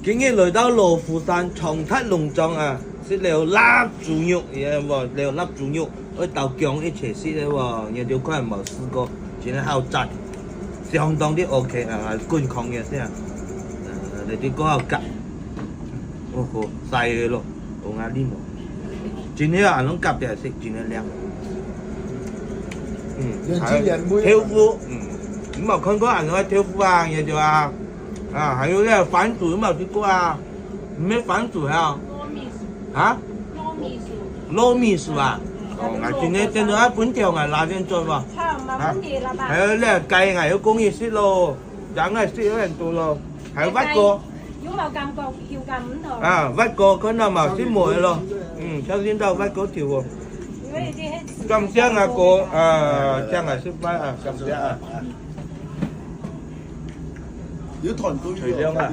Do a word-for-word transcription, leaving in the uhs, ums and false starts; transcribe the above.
今日來到羅浮山長達農莊啊，食了蠟燭肉，你看無？了蠟燭肉，愛摎薑一齊食个無？你兜看無試過，真个好讚，相當的OK啊，滾炕个聲，呃，來去過好夾，哦吼，晒个咯，有壓力無？真个啊，攏夾起來食，真个靚。嗯，還有豆腐，嗯，你有看過恁樣个豆腐啊？你知啊？ 啊，還有該番薯，有無食過啊？毋係番薯啊？糯米薯。啊？糯米薯。糯米薯啊？哦，𠊎今日真个愛分條𠊎拉鍊轉無？好，無問題，老闆。還有該雞，𠊎有供你食咯，羊𠊎食有很多咯，還有滑鍋。有無感覺口感毋同？啊，滑鍋看到無？食無个咯。嗯，小心到滑鍋條哦。因為這些感謝啊哥，啊，這樣啊，失敗啊，感謝啊。有團隊哦。水量啊。